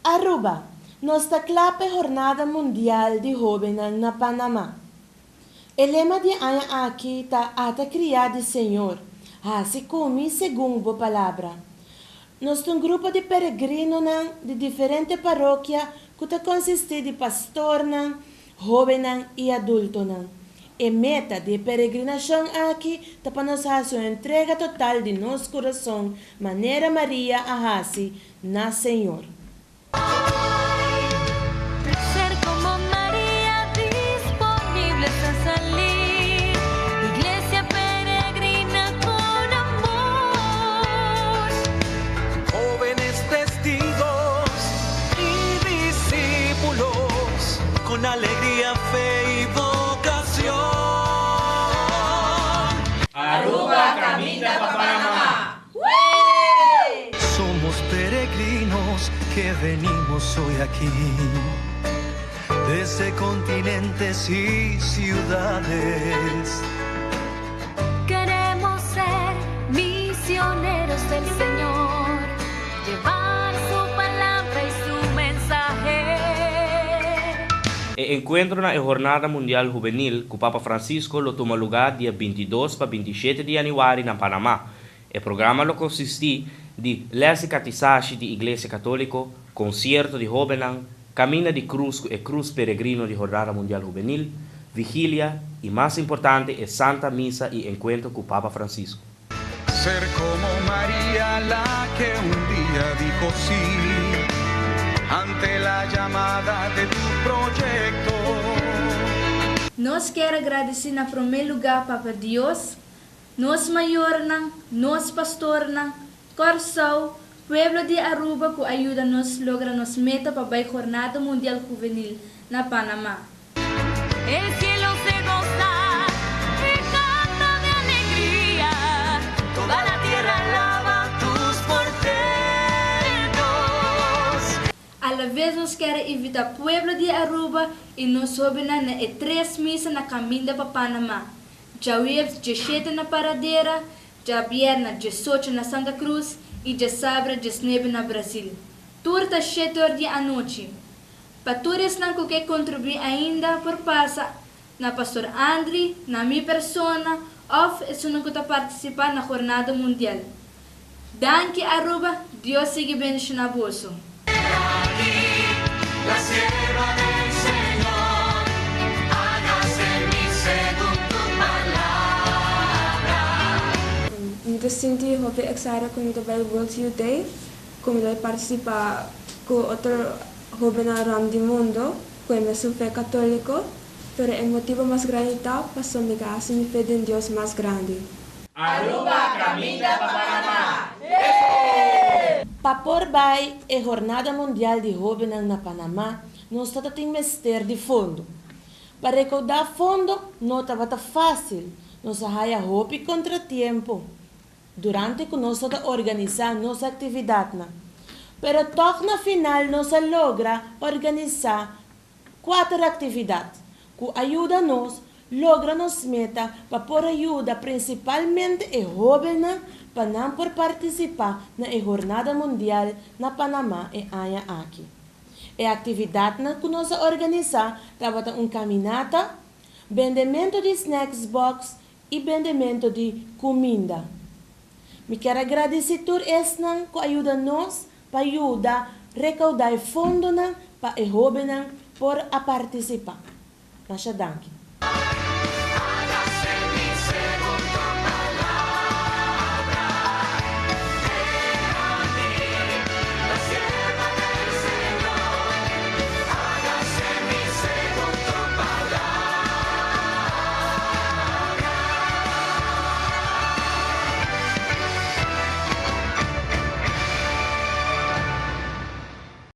Aruba, nos ta cla p'e Hornada Mundial di Hobennan na Panama. E lema di e aña aki ta Ata Criá di Señor, haci cu mi segun bo palabra. Nos ta un grupo di peregrinonan di diferente parokia cu ta consisti di pastornan, hobennan y adultonan. E meta di e peregrinacion aki ta pa nos haci un entrega total di nos curason manera Maria a haci na Señor. Ser como María, disponibles a salir. Iglesia peregrina con amor. Jóvenes testigos y discípulos con alegría, fe y vocación. Aruba caminda pa Panama. Somos peregrinos que venimos hoy aquí, desde continentes y ciudades. Queremos ser misioneros del Señor, llevar su palabra y su mensaje. E encuentro na Jornada Mundial Juvenil cu Papa Francisco lo tuma luga dia 22 pa 27 di januari na Panama. E programa lo consisti di les di catekesis di Iglesia Catolico, concierto di hobennan, caminda di cruz e cruz peregrino di Jornada Mundial Juvenil, vigilia y, mas importante, e Santa Misa y encuentro cu Papa Francisco. Ser como María, la que un día dijo sí ante la llamada de tu proyecto. Nos kier gradici na prome luga Papa Dios, nos mayornan, nos pastornan, Corsou, pueblo di Aruba cu a yuda nos logra nos meta pa bay Jornada Mundial Juvenil na Panama. El cielo se goza y canta de alegría. Toda la tierra alaba tus portentos. A la vez nos kier invita pueblo di Aruba y nos hobennan na e tres misa na caminda pa Panama. Diahuebs 17 na Paradera, diabierna 18 na Santa Cruz y diasabra 19 na Brasil. Tur ta 7 or di anochi. Pa tur esnan cu kier contribui ainda por pasa na Pastor Andri, na mi persona, of esunnan cu ta participa na Jornada Mundial. Danki, Aruba, Dios sigui bendiciona boso. La sierva del Señor, hágase en mí según tu palabra. Mi ta sinti hopi excited cu mi ta bay World Youth Day, cu mi ta participa cu otro hobennan rond di mundo, cu e mesun fe catolico, pero e motibo mas grandi ta paso mi ta haci mi fe den Dios mas grandi. Aruba caminda pa Panama. Pa por bay e Jornada Mundial di Hobennan na Panama, nos tabatin mester di fondo. Pa recauda fondo no tabata facil, nos a haya hopi contratiempo durante cu nos a organisa nos actividadnan. Pero toch na final nos a logra organisa cuater actividad cu a yuda nos logra nos meta pa por yuda principalmente e hobennan pa nan por participa na e Jornada Mundial na Panama e aña aki. E actividadnan cu nos a organisa tabata un caminata, bendemento di snacks box y bendemento di cuminda. Mi kier gradici tur esnan cu a yuda nos pa yuda recauda fondonan pa e hobennan por a participa. Masha danki.